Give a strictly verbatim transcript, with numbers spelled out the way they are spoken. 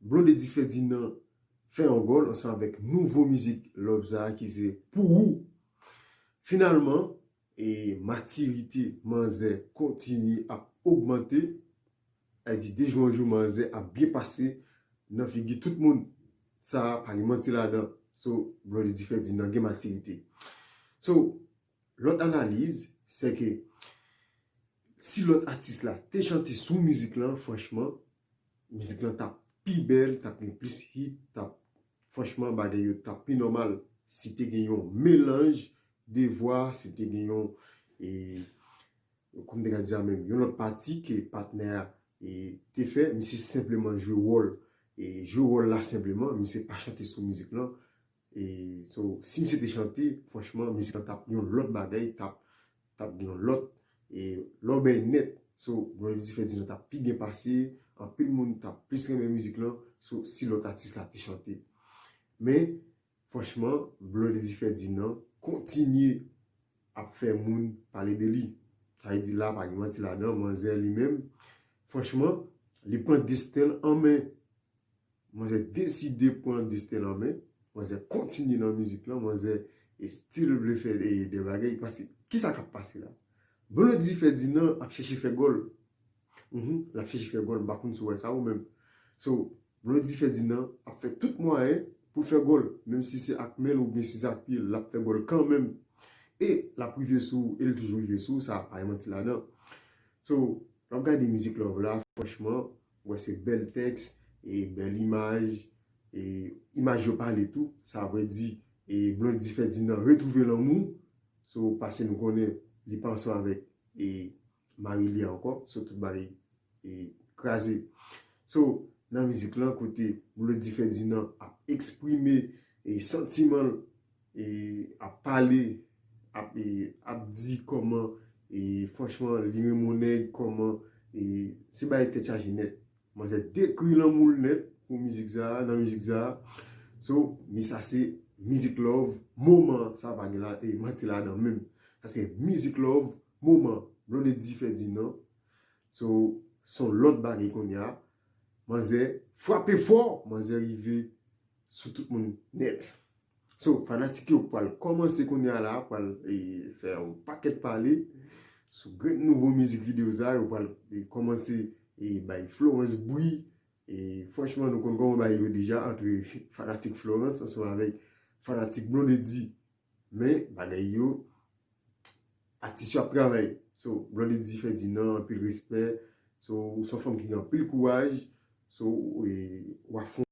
Blondedy Ferdinand fè yon gòl ansanm avèk nouvo mizik Love sa a ki se Pou Ou. Finalman, e matirite manzè kontinye ap ogmante. Sa di de jou an jou manzè ap byen pase nan figi tout moun. Sa a pa gen manti ladan. So, Blondedy Ferdinand gen matirite. So, lòt analiz, se ke si lòt atis la te chante sou mizik lan, franchman, mizik lan t ap pi bèl, t ap gen plis hit, t ap, franchman, bagay yo t ap pi nòmal. Si te gen yon melanj de vwa, si te gen yon, e, kòm te ka di sa menm, yon lòt pati ke patnè a, e, te fè, misye senpleman jwe wòl. E jwe wòl la senpleman, misye pa chante sou mizik lan. E, so, si misye te chante, franchman, mizik lan t ap yon lòt bagay, t ap, t ap gen yon lòt, e, lòbèy nèt. So, Blondedy Ferdinand t ap pi byen pase, anpil moun t ap plis renmen mizik lan, so, si lòt atis la te chante. Men, franchman, Blondedy Ferdinand kontinye ap fè moun pale de li. Sa vle di la, pa gen manti ladan, manzè li menm, franchman, li pran desten l an men. Manzè deside pran desten l an men. Manzè kontinye nan mizik lan. Manzè e still vle fè de, de bagay. Paske, kisa k ap pase la? Blondedy Ferdinand ap chèche fè gòl. Mhm, l ap chèche fè gòl. M pa konn si w wè sa ou menm. So, Blondedy Ferdinand ap fè tout mwayen pou fè gòl. Menm si se ak men l oubyen si se ak pye l, l ap fè gòl kanmenm. E l ap rive sou ou, e l toujou rive sou ou, sa pa gen manti ladan. So, lè w ap gade mizik Love la, franchman, w wè se bèl tèks, e bèl imaj, e imaj yo pale tou, sa vle di, e Blondedy Ferdinand retwouve lanmou, so, paske nou konnen li pa ansanm avèk, e mari li a ankò, so, tout bagay, e kraze. So, nan mizik lan, kote Blondedy Ferdinand ap eksprime, e santiman l, e ap pale, ap, e ap di kòman, e franchman, li renmen yon nèg, kòman, e se bagay tèt chaje nèt. Manzè dekri lanmou l nèt pou mizik sa a, nan mizik sa a. So, mi sa se mizik Love moman an, sa pa gen la, e manti ladan menm. Sa se mizik Love moman, Blondedy Ferdinand. So, se yon lòt bagay kounye a. Manzè frape fò, manzè rive sou tout moun nèt. So, fanatik yo pral kòmanse kounye a la, pral, e, fè yon pakèt pale sou grenn nouvo mizik videyo sa, yo pral, e, kòmanse, e, bay Florence bri. E, franchman, nou konn kòman bagay yo deja antre fanatik Florence ansanm avèk fanatik Blondedy. Men, bagay yo, atis yo ap travay. So, Blondedy Ferdinand, anpil respè. So, ou se yon fanm ki gen anpil kouraj. So, e, w a fon